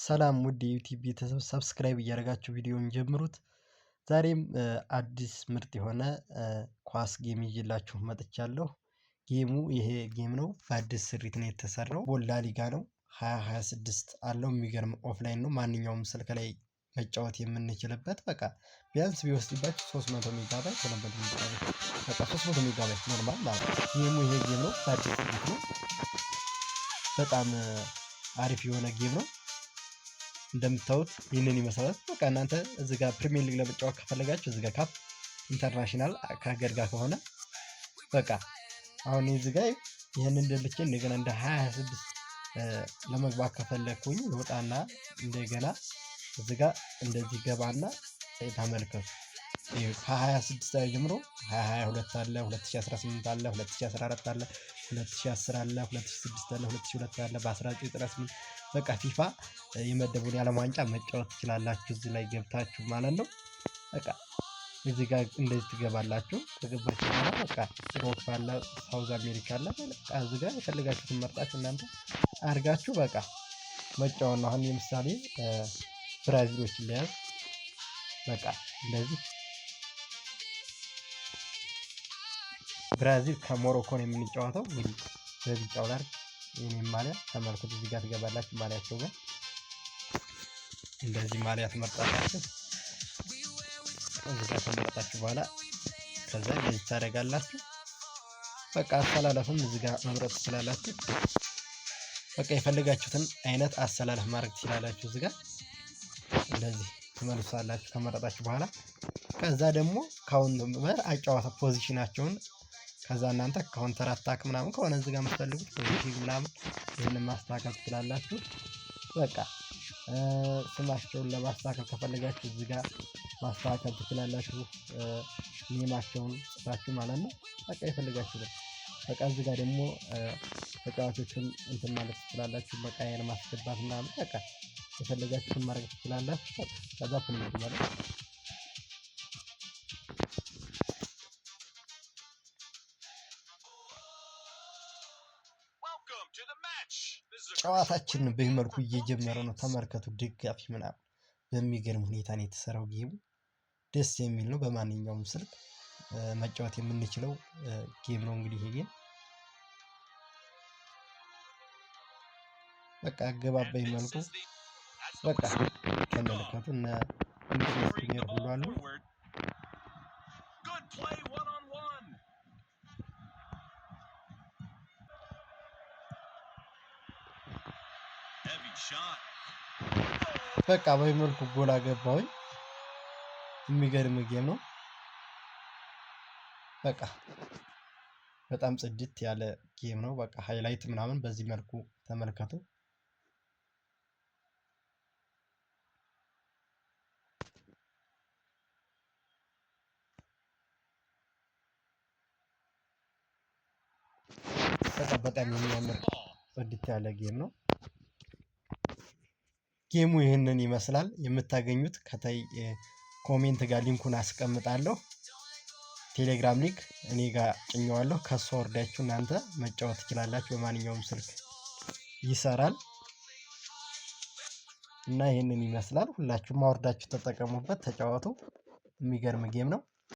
ሰላም ውድ የዩቲዩብ ቤተሰብ፣ subscribe እያደረጋችሁ ቪዲዮውን ጀምሩት። ዛሬም አዲስ ምርጥ የሆነ ኳስ game ይዤላችሁ መጥቻለሁ። Game ኡ ይሄ game ነው። በአዲስ ስሪት ነው የተሰራው። ላ ሊጋ ነው፣ 2026 አለው። የሚገርም offline ነው። ማንኛውም ስልክ ላይ መጫወት የምንችልበት፣ በቃ ቢያንስ ቢወስድባችሁ 300 ሜጋባይት፣ 200 ሜጋባይት፣ በቃ 300 ሜጋባይት normal ማለት ነው። Game ኡ ይሄ game ነው። በአዲስ ስሪት ነው። በጣም አሪፍ የሆነ game ነው። እንደምታዩት ይህንን ይመስላል። በቃ እናንተ እዚህ ጋር ፕሪሚየር ሊግ ለመጫወት ከፈለጋችሁ እዚህ ጋር cup፣ international ከሀገር ጋር ከሆነ፣ በቃ አሁን እዚህ ጋር ይህንን ደልቼ እንደገና እንደ 26 ለመግባት ከፈለግኩኝ ልወጣና እንደገና እዚህ ጋር እንደዚህ ገባና ተመልከቱ። ከ26 ላይ ጀምሮ 2022 አለ፣ 2018 አለ፣ 2014 አለ፣ 2010 አለ፣ 2006 አለ፣ 2002 አለ፣ በ1998፣ በቃ ፊፋ የመደቡን የዓለም ዋንጫ መጫወት ትችላላችሁ እዚህ ላይ ገብታችሁ ማለት ነው። በቃ እዚህ ጋር እንደዚህ ትገባላችሁ። ከገባችሁ በኋላ በቃ Europe አለ፣ South America አለ። በቃ እዚህ ጋር የፈለጋችሁትን መርጣችሁ እናንተ አድርጋችሁ በቃ መጫወት ነው። አሁን ለምሳሌ ብራዚሎችን ለያዝ፣ በቃ እንደዚህ ብራዚል ከሞሮኮ ነው የምንጫወተው። እንግዲህ በቢጫው ላድርግ የኔን ማሊያ፣ ተመልከቱ። እዚህ ጋር ትገባላችሁ። ማሊያቸው ጋር እንደዚህ ማሊያ ትመርጣላችሁ። እዚህ ጋር ከመረጣችሁ በኋላ ከዛ እንደዚህ ታደርጋላችሁ። በቃ አሰላለፍም እዚህ ጋር መምረጥ ትችላላችሁ። በቃ የፈለጋችሁትን አይነት አሰላለፍ ማድረግ ትችላላችሁ። እዚህ ጋር እንደዚህ ትመልሳላችሁ ከመረጣችሁ በኋላ። ከዛ ደግሞ counter አጨዋወት position ኣቸውን፣ ከዛ እናንተ counter attack ምናምን ከሆነ እዚህ ጋር የምትፈልጉት position ምናምን ይህንን ማስተካከል ትችላላችሁ። በቃ ስማቸውን ለማስተካከል ከፈለጋችሁ እዚህ ጋር ማስተካከል ትችላላችሁ። Name ኣቸውን ጽፋችሁ ማለት ነው። በቃ የፈለጋችሁትን፣ በቃ እዚህ ጋር ደግሞ ተጫዋቾችን እንትን ማለት ትችላላችሁ። መቀየር፣ ማስገባት ምናምን፣ በቃ የፈለጋችሁትን ማድረግ ትችላላችሁ። ከዛ play ማለት ጨዋታችንን በዚህ መልኩ እየጀመረ ነው። ተመልከቱ፣ ደጋፊ ምናምን በሚገርም ሁኔታ ነው የተሰራው game ኡ። ደስ የሚል ነው። በማንኛውም ስልክ መጫወት የምንችለው game ነው። እንግዲህ ይሄ game በቃ አገባባይ መልኩ፣ በቃ ተመልከቱ፣ እነ ፕሪሚየር ሁሉ አሉ። Good play one on one. Heavy shot. በቃ በዚህ መልኩ ጎል አገባሁኝ። የሚገርም game ነው። በቃ በጣም ጽድት ያለ game ነው። በቃ highlight ምናምን በዚህ መልኩ ተመልከቱ። በቃ በጣም የሚያምር ጽድት ያለ game ነው። Game ኡ ይህንን ይመስላል። የምታገኙት ከታይ comment ጋር link ኡን አስቀምጣለሁ። ቴሌግራም link እኔ ጋር ጭኘዋለሁ። ከሱ አወርዳችሁ እናንተ መጫወት ትችላላችሁ። በማንኛውም ስልክ ይሰራል እና ይህንን ይመስላል። ሁላችሁም አውርዳችሁ ተጠቀሙበት፣ ተጫወቱ። የሚገርም game ነው።